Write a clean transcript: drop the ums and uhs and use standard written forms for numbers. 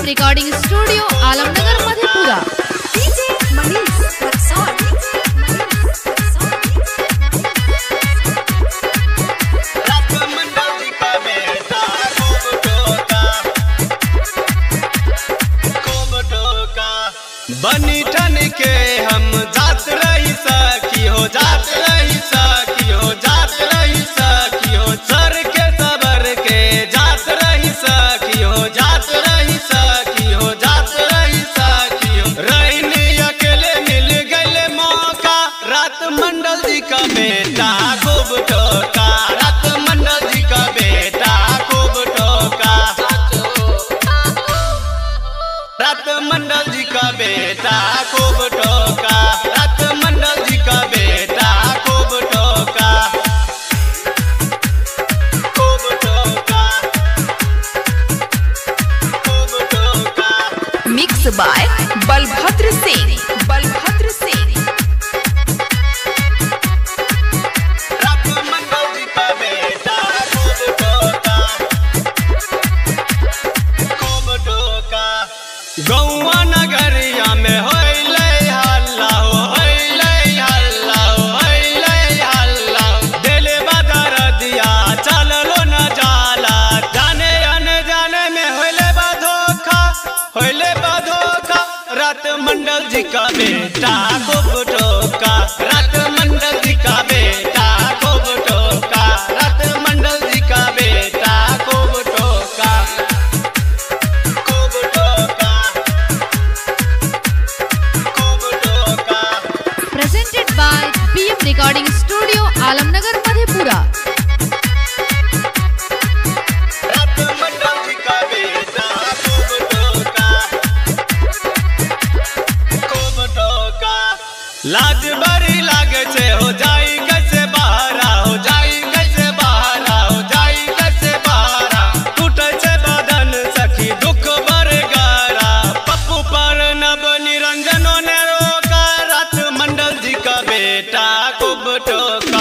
BM Recording Studio, Alamnagar, Madhepura. DJ Manish Raxaul. रात मंडल जी का बेटा खूब टोका, खूब टोका। बनी ठन के हम जात रही सखी हो, जात रही सखी हो, जात रही सखी हो। सर के सबर के जात रही सखी हो, जात रही सखी हो, जात रही सखी हो। रहने अकेले मिल गए मौका, रात मंडल जी का बेटा खूब टोका। रात मंडल जी का बेटा खूब टोका। रात मंडल जी का बेटा खूब टोका। रात मंडल जी का बेटा खूब टोका, खूब टोका, खूब टोका। Mix by Balbhadra Singh. Balbhadra Singh. रात मंडल जी का बेटा खूब टोका, खूब टोका। गौआ नगरिया में होइले हल्ला हो, होइले हल्ला हो, होइले हल्ला हो। दिल बदर दिया चललो न जाला, जाने अनजाने में होइले बा धोखा, होइले बा धोखा। रात मंडल जी का बेटा खूब टोका। रात मंडल जी का बेटा खूब टोका। रात मंडल जी का बेटा खूब टोका, खूब टोका, खूब टोका। Presented by BM Recording Studio, Alamnagar, Madhepura. रात मंडल जी का बेटा खूब टोका, खूब टोका। लाज बड़ी लागे छे हो जाई कैसे बहारा, हो जाई कैसे बहारा, हो जाई कैसे बहारा। टूटे छे बदन सखी दुख बर गारा, पप्पू पर नब निरंजनों ने रोका। रात मंडल जी का बेटा खूब टोका।